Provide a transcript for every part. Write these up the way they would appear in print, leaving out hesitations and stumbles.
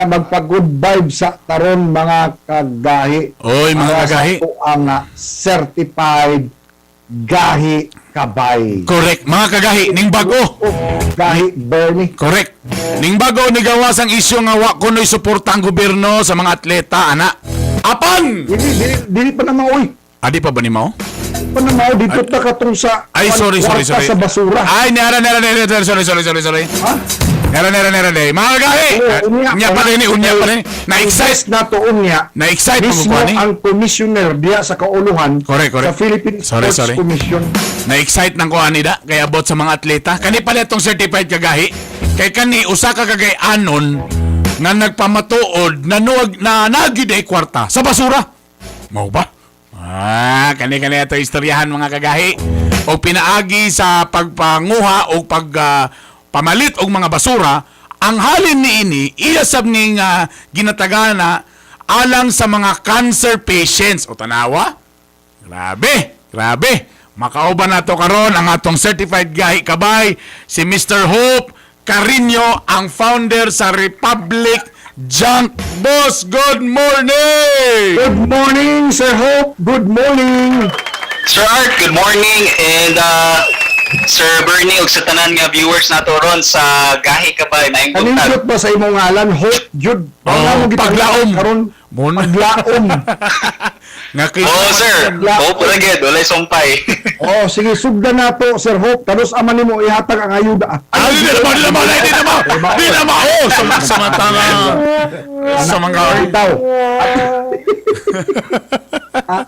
Magpa-good vibe sa taron, mga kagahi. Oy, mga Para kagahi. sa atoang certified gahi kabay. Correct. Mga kagahi, ning bago. Oh, gahi Bernie. Correct. Ning bago ni gawas ang isyu nga wa kuno'y suporta ang gobyerno sa mga atleta, ana. Apan! Dili, dili, dili pa na mao, oy. Adi pa ba ni mao? Pa na mao dito ta katong sa Ay, sorry, sorry, kwarta sorry. sa basura. Ay, nara, nara, nara, nara, sorry, sorry, sorry, sorry. Ha? Nara, nara, nara, nara. Mga kagahi! Oo, unya. Unya pa rin, unya pa rin. Na-excite. Na to unya. Na-excite pa mo Mismo ko, ani? ang commissioner diya sa kauluhan Correct, correct. sa Philippine Sorry, Sports sorry. Commission. Na-excite nang kuha nida kay about sa mga atleta. Kani pala itong certified kagahi. Kay kani usa ka kagay anon nga nagpamatuod na nuwag na nagid ay kwarta sa basura. Mao ba? Ah, kani kani ato istoryahan, mga kagahi. O pinaagi sa pagpanguha o pag pamalit og mga basura, ang halin niini iya sab ning ginatagana alang sa mga cancer patients. O tanawa? Grabe, grabe. Makauban nato karon ang atong certified gahi kabay, si Mr. Hope Carino, ang founder sa Republic Junk Boss. Good morning! Good morning, Sir Hope. Good morning. Sir Art, good morning and Sir Bernie ug sa tanan nga viewers nato ron sa Gahi Kabay, maayong buntag. Kanindot ba sa imong ngalan Hope Jude? Oh, Ang mo gitawag paglaom. karon? Mon. Paglaom. Nga kay Oh sir, hope ra gyud, walay sumpay. Oh, sige, sugdan na to, Sir Hope. Kanus ama nimo ihatag ang ayuda? Ay, di na mo, di na mo, di na mo, di na mo. Oh, sa mga sa mga Bitaw. Ah,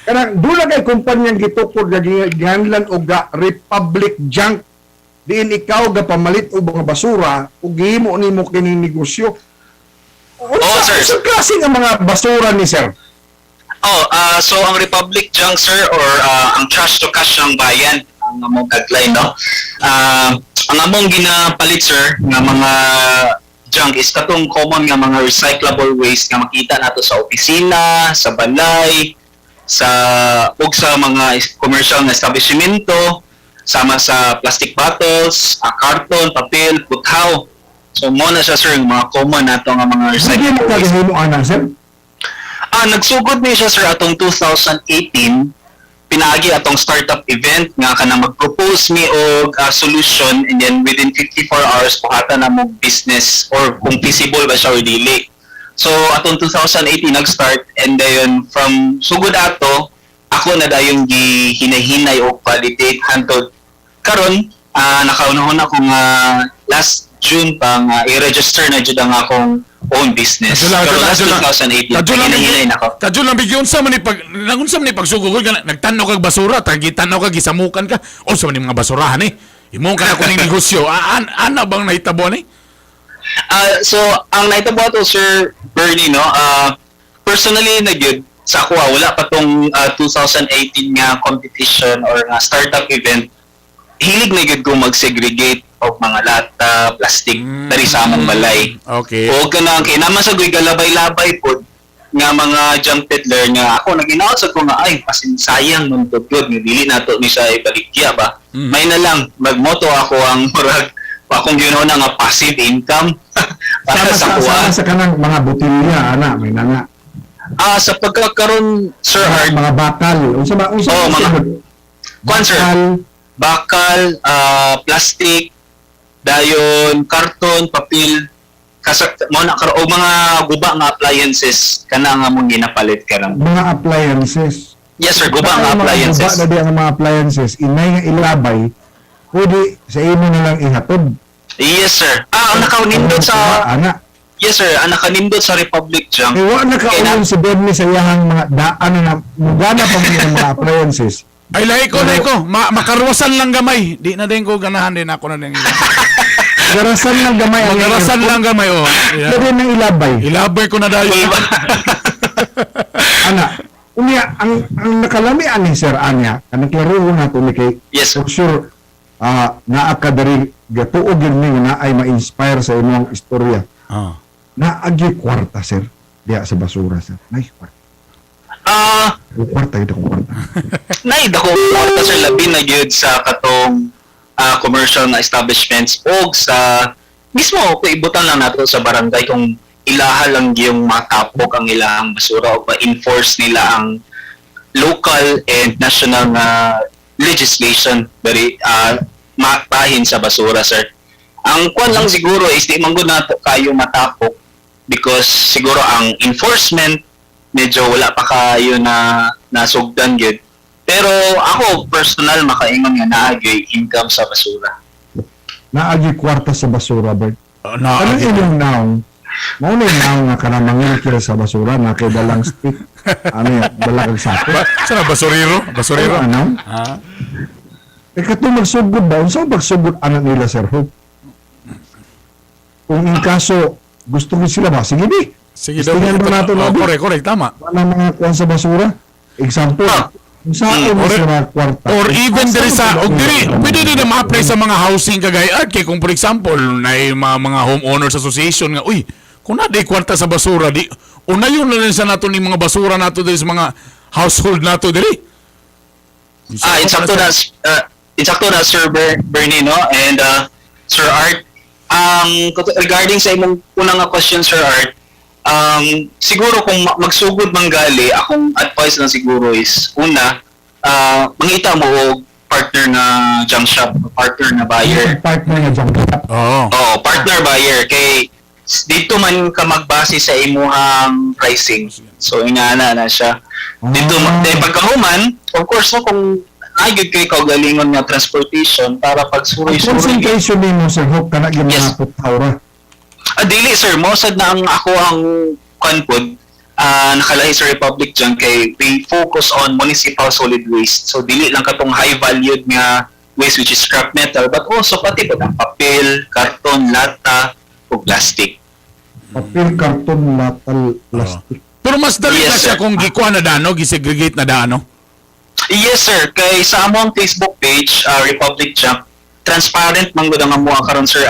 kanang dula kay kumpanyang gitukod nga gihandlan og ga Republic Junk diin ikaw ga pamalit og mga basura ug gihimo nimo kining negosyo. Unsa, Oh, sir. unsa klase nga mga basura ni sir? Oh, so ang Republic Junk, sir, or ang trash to cash ng bayan ang among tagline, no. Ang among ginapalit, sir, nga mga junk is katong common nga mga recyclable waste nga makita nato sa opisina, sa balay, sa ug sa mga commercial nga establishmento, sama sa plastic bottles, karton, papel, puthaw. So mo na siya, sir, ang mga common nato nga mga Sige recyclable mo waste. kagahimo ana, sir? Nagsugod ni siya, sir, atong 2018, pinaagi atong startup event nga kanang mag-propose mi og solution and then within 54 hours buhatan na mo business or kung feasible ba siya or dili. So atong 2018 nag-start and then from sugod ato ako na dayong gihinay-hinay og validate hantod karon nakaunahon ako nga last June pa nga i-register na jud ang akong own business. Kadyo lang, Pero kadyo last lang. 2018, Kadyo lang, hinahinay na ko. Kadyo lang bigyan unsa man ni pag nagunsa man ni pagsugod ka nagtan-aw kag basura, tagi tan-aw ka gisamukan ka. Unsa man ni mga basurahan eh? Imo ka na kuning negosyo. Ana bang nahitabo ni? So, ang nahitabo ato, Sir Bernie, no, personally, na gyud sa ako, wala pa tong 2018 nga competition or nga startup event, hilig na gyud ko mag-segregate og mga lata, plastic, dari sa among balay. O kanang kay naman sa guy galabay-labay pod nga mga junk peddler nga ako naginaot sa ko nga ay pasin sayang nun to gyud nga dili nato ni siya ibaligya ba. May na lang magmoto ako ang murag akong ginawa nga passive income para Sama sa sa, kuha. sama sa kanang mga botilya ana may nanga. Sa pagkakaroon, Sir Art, Mga bakal. Unsa ba unsa Oo, ba mga- kwan, sir. Bakal. Bakal, plastic, dayon karton, papel, kasak mo na karo o mga guba nga appliances kana nga mong ginapalit karon. Mga appliances. Yes sir, guba nga Ang mga appliances. Guba na di ang mga appliances, inay nga ilabay, pwede sa imo na lang ihatod. Yes sir. Ang nakaunindot sa Ana. Yes sir, ang nakanindot sa Republic Junk. Kay wa na kaulong si Bernie sa iyahang mga daan na mugana pa man ang mga appliances. Ay lahi ko, lahi ko. Makarwasan lang gamay. Di na din ko ganahan din ako na din. Garasan lang gamay ang Magarasan lang gamay oh. Yeah. Pwede nang ilabay. Ilabay ko na dayon. Ana. Unya ang nakalami ani sir anya, kanang klaro na to ni kay Yes sir. for sure naa ka diri gatuo gyud ni nga naay ma-inspire sa imong istorya. Naagi kwarta, sir, diya sa basura, sir. Nay kwarta. Kwarta gyud akong kwarta. Nay dako kwarta sir, labi na gyud sa katong commercial na establishments og sa mismo kung ibutan lang nato sa barangay kung ilaha lang yung matapok ang ilahang basura o ma-enforce nila ang local and national nga legislation very mapahin sa basura, sir. Ang kwan lang siguro is di man gud nato kayo matapok because siguro ang enforcement medyo wala pa kayo na nasugdan gyud. Pero ako personal, makaingon nga naa gyud income sa basura. Naa gyud kwarta sa basura, Bert. Na, Ano inyong naong? Mao na yung naong nga kanang mangilkil sa basura na kay dalang stick. Ano yun? Dala kag sako. Ba, sana basurero? Basurero? Ano? Ah. Eh katong magsugod ba? Unsa magsugod anak nila, Sir Hope? Kung in kaso gusto ko sila ba? Sige di. Sige daw. Tingnan ba nato Oh, na correct, correct, tama. wala mga kuwan sa basura. Example, kung saan mo sila kwarta. Or even Asa diri mo sa sila og diri kwarta? pwede din na ma-apply sa mga housing kagay art kay kung for example na mga homeowners association nga, uy, kung na di kwarta sa basura, di unayon na lang sa nato ni mga basura nato diri sa mga household nato diri. Ah, insakto na, Sir Bernie, no? And Sir Art, regarding sa imong unang nga question, Sir Art, siguro kung magsugod manggali, akong advice lang siguro is una, mangita mo og partner na junk shop, partner na buyer. Partner nga junk shop. Oo. Oh, partner buyer kay dito man ka magbase sa imuhang pricing. So ingana na siya. Dito then pagkahuman, of course no, kung nagyud kay kaugalingon nga transportation para pag Ang suroy-suroy. concentration nimo, Sir Hope, kana gyud mga putawra. Ah, dili sir, mo sad na ang ako ang kwan pod, nakalahi sa Republic Junk kay we focus on municipal solid waste. So dili lang katong high valued nga waste which is scrap metal but also pati pod ang papel, karton, lata ug plastic. Papel, karton, metal, plastic. Pero mas dali Yes, na siya sir. kung gikuha na dano, gisegregate na dano. Yes sir, kay sa among Facebook page, Republic Junk, transparent man gud ang amuha karon, sir.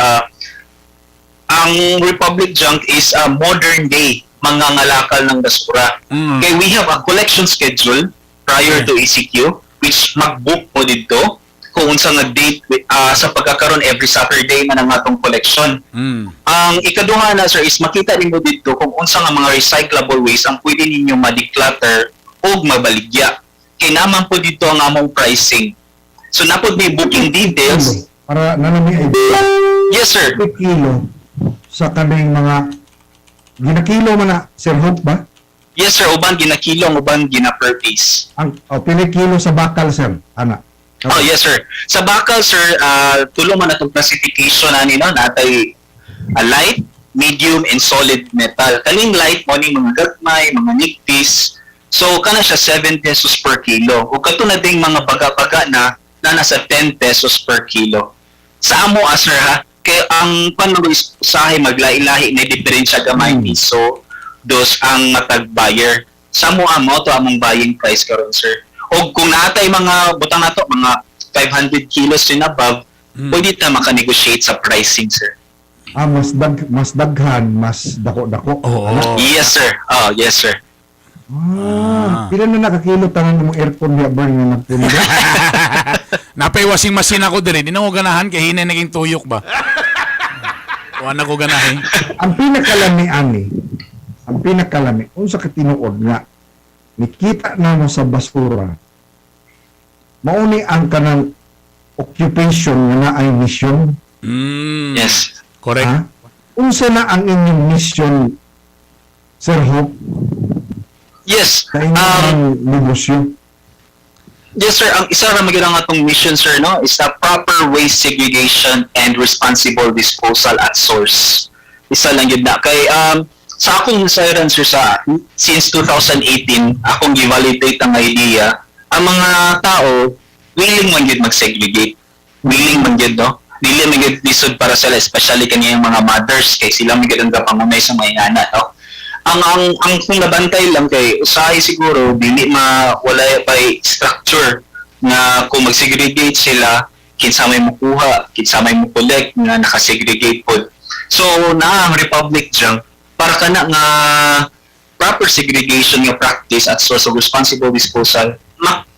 Ang Republic Junk is a modern day mangangalakal ng basura. Kay we have a collection schedule prior to ECQ which mag-book mo didto kung unsa nga date sa pagkakaron, every Saturday man ang atong collection. Ang ikaduha na sir is makita nimo didto kung unsa nga mga recyclable waste ang pwede ninyo ma-declutter ug mabaligya. Kay naman po dito ang among pricing. So napod may booking details. Kilo. Para na may idea. Yes sir. Pila kilo sa kaning mga ginakilo man na, Sir Hope ba? Yes sir, uban ginakilong, uban gina per piece. Ang oh, pila kilo sa bakal, sir? Ana. Oh, yes sir. Sa bakal sir, tulo man atong classification ani no, natay light, medium and solid metal. Kaning light mo ning mga gagmay, mga nigtis. So kana siya 7 pesos per kilo. Ug kato na ding mga baga-baga na na nasa 10 pesos per kilo. Sa amo ah, sir ha, kay ang pan is usahay maglahi-lahi na diferensya gamay piso dos ang matag buyer. Sa amo amo to among buying price karon sir. Og kung naatay mga butang nato mga 500 kilos and above, pwede ta maka-negotiate sa pricing, sir. Ah, mas daghan, mas dako-dako. Oo. Ana? Yes sir. Oh, yes sir. Ah, pila na nakakilo tanan mong aircon diya burn nga nagpundo? Napay washing machine ako diri. Di na ko ganahan kay hinay naging tuyok ba. Wala ko ganahin. Ang pinakalami ani, ang pinakalami, unsa ka tinuod nga nikita namo sa basura, mao ni ang kanang occupation nga naay mission. Yes. Correct. Ha? Unsa na ang inyong mission, Sir Hope, Yes. sa inyong negosyo? Yes sir, ang isa ra magyud ang atong mission sir no is the proper waste segregation and responsible disposal at source. Isa lang yun na kay sa akong nasayran sir sa since 2018 akong gi-validate ang idea, ang mga tao willing man gyud mag-segregate. Willing man gyud no. Dili man gyud lisod para sila, especially kaniyang mga mothers kay sila man gyud ang gapangunay sa mga ingana no. Ang kung nabantay lang kay usahay siguro dili ma wala pay structure nga kung mag-segregate sila, kinsa may mukuha, kinsa may mo collect nga nakasegregate pod. So naa ang Republic Junk para kana nga proper segregation nga practice at source of responsible disposal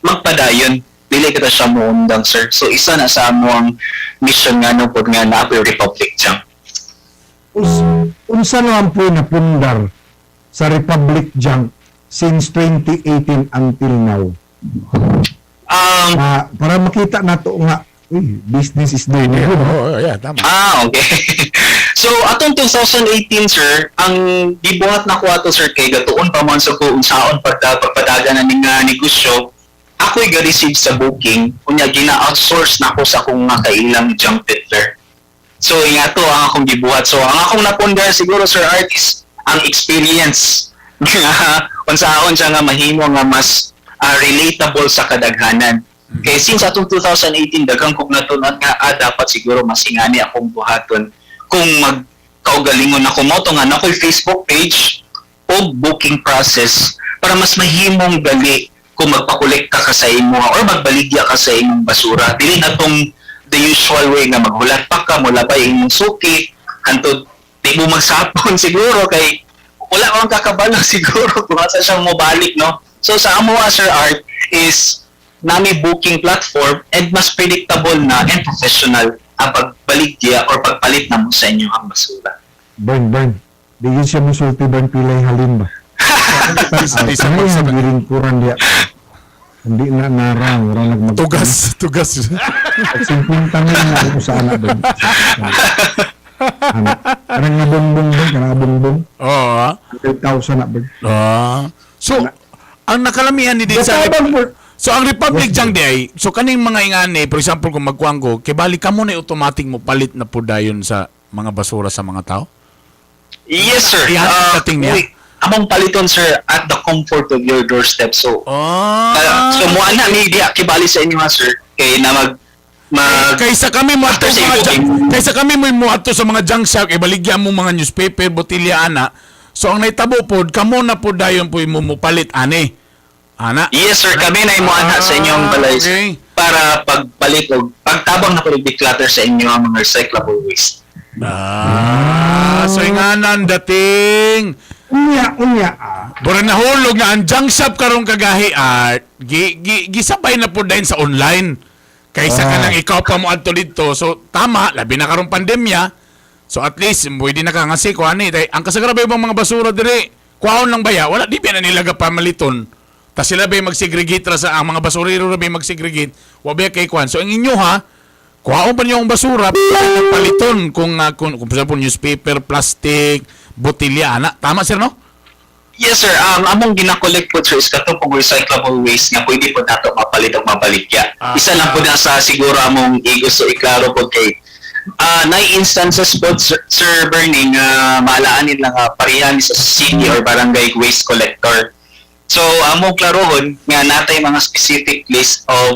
magpadayon, dili kita siya muundang sir. So isa na sa amo ang mission nga no pod nga naa Republic Junk. Unsa naman po napundar sa Republic Junk since 2018 until now? Ah, para makita nato nga, uy, business is doing good. Oo, yeah, tama. Ah, okay. So, atong 2018, sir, ang gibuhat na ko ato, sir, kay gatuon pa man sa ko unsaon pagka pagpadagan na ning nga negosyo, ako'y ga-receive sa booking, unya gina-outsource na ko sa akong nga kailang junk peddler. So, nga to ang akong gibuhat. So, ang akong napundar siguro, Sir Art, is ang experience nga unsaon siya nga mahimo nga mas relatable sa kadaghanan. Kay since atong 2018 daghang kog natun-an nga dapat siguro mas ingani akong buhaton kung magkaugalingon ako mo to nga nakoy Facebook page o booking process para mas mahimong dali kung magpakolekta ka sa imo or magbaligya ka sa imong basura. Dili na tong the usual way nga maghulat pa ka, mulabay imong suki, hantod di mo magsapon siguro kay wala kang kakabalo siguro kung asa siya mobalik, no? So sa amo, Sir Art, is nami booking platform and mas predictable na and professional ang pagbaligya or pagpalit na mo sa inyo ang basura. Burn, burn. Di yun siya musulti, burn, pilay halin ba? Di sa Ay, pagsabi. giringkuran diya. Hindi na narang, wala nagmag... Tugas, tugas. 50 mil na ako sa anak doon. Ano? Kanang nga bongbong doon, kanang nga bongbong. Oo. Ah. 100,000 na doon. Ah. So, ang nakalamihan ni din sa Gatawag po. So ang Republic Yes, Junk Day, so kaning mga ingani, for example kung magkuhan ko, kay bali kamo na automatic mo palit na po dayon sa mga basura sa mga tao? Yes, sir. Ihatid dating niya? Uy, among paliton, sir, at the comfort of your doorstep. So, Ah. So mo ana ni diya kibali sa inyo ha, sir, kay na mag mag Kaysa kami mo After sa sa mga booking. kaysa kami mo moadto sa mga junk shop, ibaligya mo mga newspaper, botilya ana. So ang naitabo pod, kamo na pod dayon po imo mo palit ani. Ana. Yes, sir, kami na imo ana sa inyong balay, sir, Okay. para pagpalit og pagtabang na pag declutter sa inyo ang mga recyclable waste. Ah, so inganan dating. Unya, unya. Ah. Bura nahulog nga ang junk shop karong kagahi art, gi, gi, gisabay na po din sa online. Kaysa ka nang ikaw pa mo adto didto. So tama, labi na karong pandemya. So at least pwede na ka nga si kuan ni. Ang kasagrabay bang mga basura dire, kuhaon lang baya, wala di ba na nila pamaliton. Ta sila ba magsegregate ra sa ang mga basurero ra ba magsegregate, wa ba kay kuan. So ang inyo ha, kuhaon pa niyo ang basura, paliton kung for example newspaper, plastic, botilya ana. Tama, sir, no? Yes, sir, ang among gina-collect po, sir, is katong pong recyclable waste nga pwede po nato mapalit og mabaligya. Isa lang po na sa siguro among igusto iklaro po kay nine instances po, sir, Sir Bernie, nga maalaan nila nga parehan sa city or barangay waste collector. So, among klarohon nga natay mga specific list of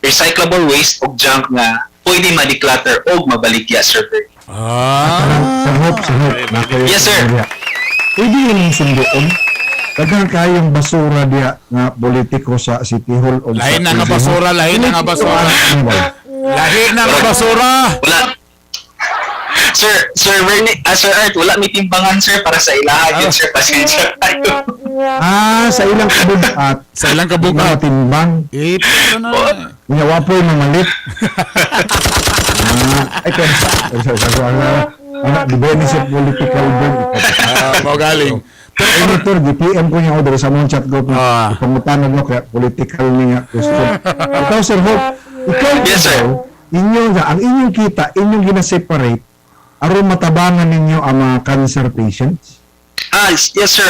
recyclable waste og junk nga pwede ma-declutter og mabaligya, Sir Bernie. Ah. Sir Hope, Sir Hope. Nakayo Yes, sir. Diya. Pwede yun yung sunduon. Daghang kayong basura diya nga politiko sa City Hall o Lahi sa na nga basura, lahi na nga basura. Lahi na nga basura. Wala. Sir Bernie, Sir Art, wala may timbangan, sir, para sa ilaha yun, sir. Pasensya tayo. Ah, sa ilang kabugat. Sa ilang kabugat. Mga timbang. Eh, pero na. Unya wapoy mamalit. Ah, ay kaya sa anak di ba ni sa political board. Ah, mao galing. Senator, GPM ko niya order sa mong chat group. Ah. Pangutanan mo kaya political niya question. Ikaw, Sir Hope, ikaw Yes, sir. daw, inyo nga ang inyong kita, inyong gina-separate aron matabangan ninyo ang mga cancer patients. Ah, yes, sir.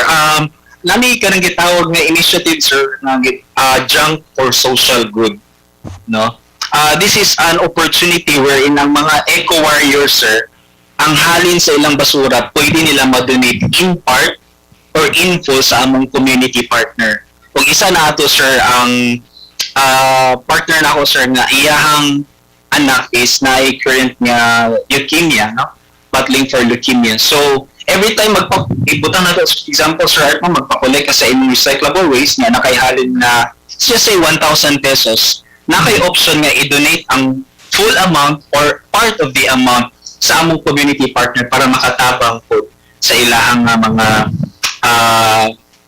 Nami ka nang gitawag nga initiative, sir, nga junk for social good. No? Ah, this is an opportunity wherein ang mga eco warriors, sir, ang halin sa ilang basura, pwede nila ma-donate in part or in full sa among community partner. Kung isa na ato, sir, ang partner na ako, sir, nga iyahang anak is na current nga leukemia, no? Battling for leukemia. So, every time ibutang nato, example, sir, Art, mo, magpa-collect ka sa imong recyclable waste nga nakaihalin na, let's just say, 1,000 pesos, nakay option nga i-donate ang full amount or part of the amount sa among community partner para makatabang po sa ilahang nga mga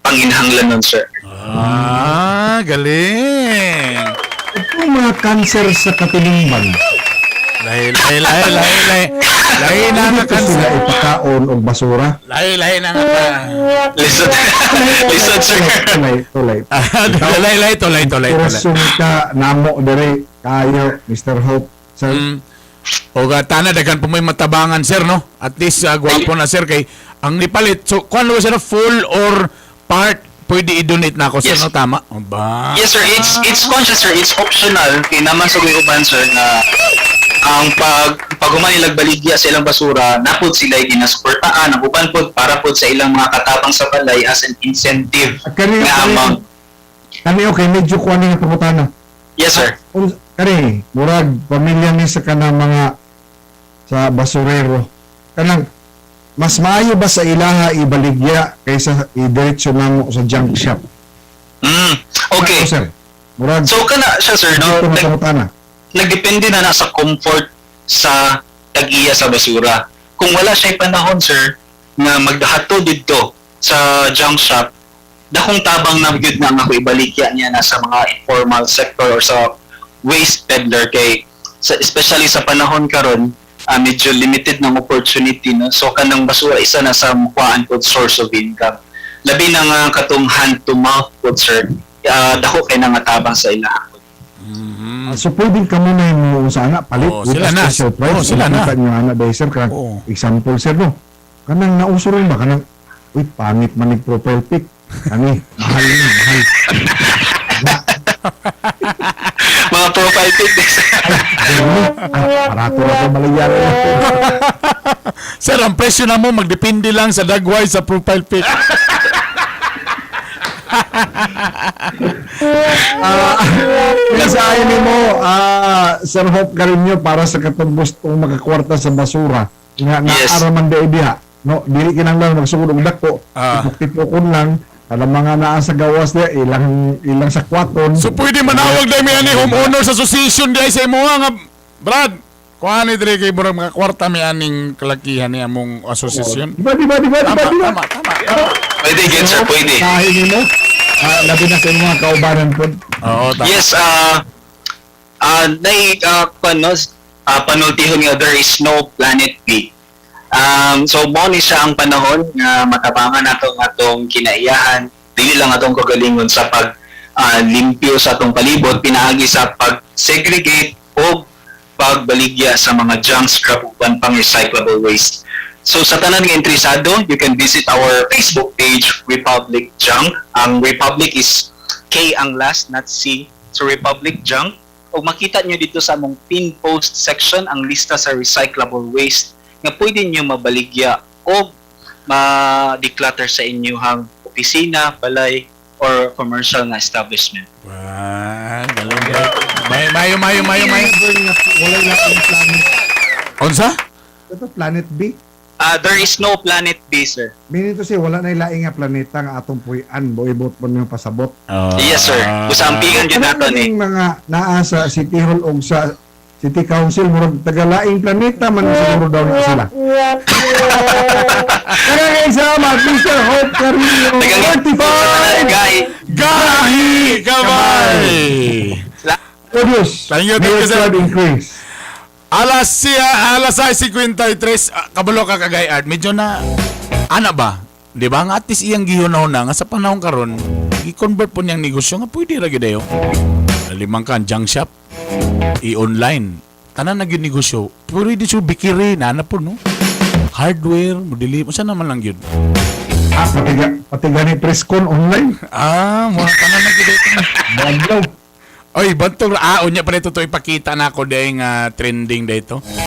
panginhanglan nun, sir. Ah, galing. Itong mga cancer sa katilingban. Lahi, lahi, lahi, lahi, lahi. Lahi na nga Dito sila kansa. ipakaon og basura. Lahi, lahi na nga ka. Lisod. Lisod, sir. Tulay, tulay. Lahi, lahi, tulay, tulay, tulay. Kurasyon ka namo dire kayo, Mr. Hope. Sir, O tana daghan po may matabangan, sir, no? At least gwapo na, sir, kay ang nipalit. So kuan lo sir, full or part pwede i-donate na ako, sir, Yes. no? Tama? O ba? Yes, sir, it's conscious, sir, it's optional kay naman sa uban, sir, nga ang pag human ilang baligya sa ilang basura, napod sila ginasuportaan ang uban pod para pod sa ilang mga katabang sa balay as an incentive Kani nga kani amang kani okay, medyo kuan ni nga pangutana. Yes, sir. Kani murag pamilya ni sa kanang mga sa basurero. Kanang mas maayo ba sa ilaha ibaligya kaysa idiretso namo sa junk shop? Okay. Ano, sir? Murag So kana siya, sir, no, dito nga pangutana. Nagdepende na na sa comfort sa tag-iya sa basura. Kung wala siya panahon, sir, nga magdahato didto sa junk shop, dakong tabang na gyud na nga ako ibaligya niya na sa mga informal sector or sa waste peddler kay sa, especially sa panahon karon, medyo limited ng opportunity, no? So kanang basura isa na sa mukuan pod source of income, labi na nga katong hand to mouth pod, sir, dako kay nga tabang sa ilaha. So pwedeng kamo na yung sa ana palit Oo, with sila a na. special price. Oo, sila na. Makita niyo ana dahil, sir, kanang Oo. example, sir, no. Kanang nauso ron ba kanang, uy, pangit man ni profile pic. Kani mahal ni mahal. Mga profile pic. Ganun, barato ra ko baligyan. Sir, ang presyo na mo magdepende lang sa dagway sa profile pic. Mensahe nimo, Sir Hope Carino, para sa katong gustong makakwarta sa basura nga naaraman di diha. No, dili kinahanglan magsugod og dako. Tipok-tipokon lang kada mga naa sa gawas diha ilang ilang sakwaton. So pwede manawag dahil may ani homeowners association diay sa imuha nga Brad. Kuha ni diri kay murag makakwarta mi aning kalakihan ni among association. Di ba, di ba, di ba, di Tama, ba, di ba? tama, tama. Tama. Pwede gid, sir, pwede. Mensahe nimo. Labi na sa imong mga kaubanan po. Oo, tama. Yes, nai kwan, no, panultihon nga there is no planet B. So mo ni siya ang panahon nga matabangan nato ang atong kinaiyahan, dili lang atong kagalingon sa pag limpyo sa atong palibot pinaagi sa pag-segregate o pagbaligya sa mga junk, scrap uban pang recyclable waste. So sa tanan nga interesado, you can visit our Facebook page, Republic Junk. Ang Republic is K ang last, not C. So Republic Junk. O makita nyo dito sa among pin post section ang lista sa recyclable waste nga pwede nyo mabaligya o ma-declutter sa inyong opisina, balay, or commercial nga establishment. Wah, galing bro. Mayo, mayo, mayo, mayo, mayo. Wala lang ang planet. Unsa? Ito planet B. There is no planet B, sir. Meaning to say, wala na ilaing nga planeta nga atong puy-an, boibot po niyong pasabot. Yes, sir. Usampigan yun nato ni. Ang mga naa sa City Hall o sa City Council, murag tagalaing planeta man siguro daw na sila. Kaya guys, salamat, Mr. Hope Carrillo, 45! Guy. Gahi kamay. Produce. Thank you, Mayor's sir. Club increase. Alas siya, alas 6:53. Kabalo ka kagay art. Medyo na ana ba? Di ba nga at least iyang gihunahon na nga sa panahon karon, gi-convert po niyang negosyo nga pwede ra gyud ayo. Limang ka ang junk shop i-online. Tanan na gyud negosyo. Pwede siya bikiri na na po, no? Hardware, modeli, unsa naman lang gyud. Pati gani press con online. Mga tanan na gyud ito. Baglaw. Oy, bantog unya pa ito to ipakita na ako dahil nga trending dito.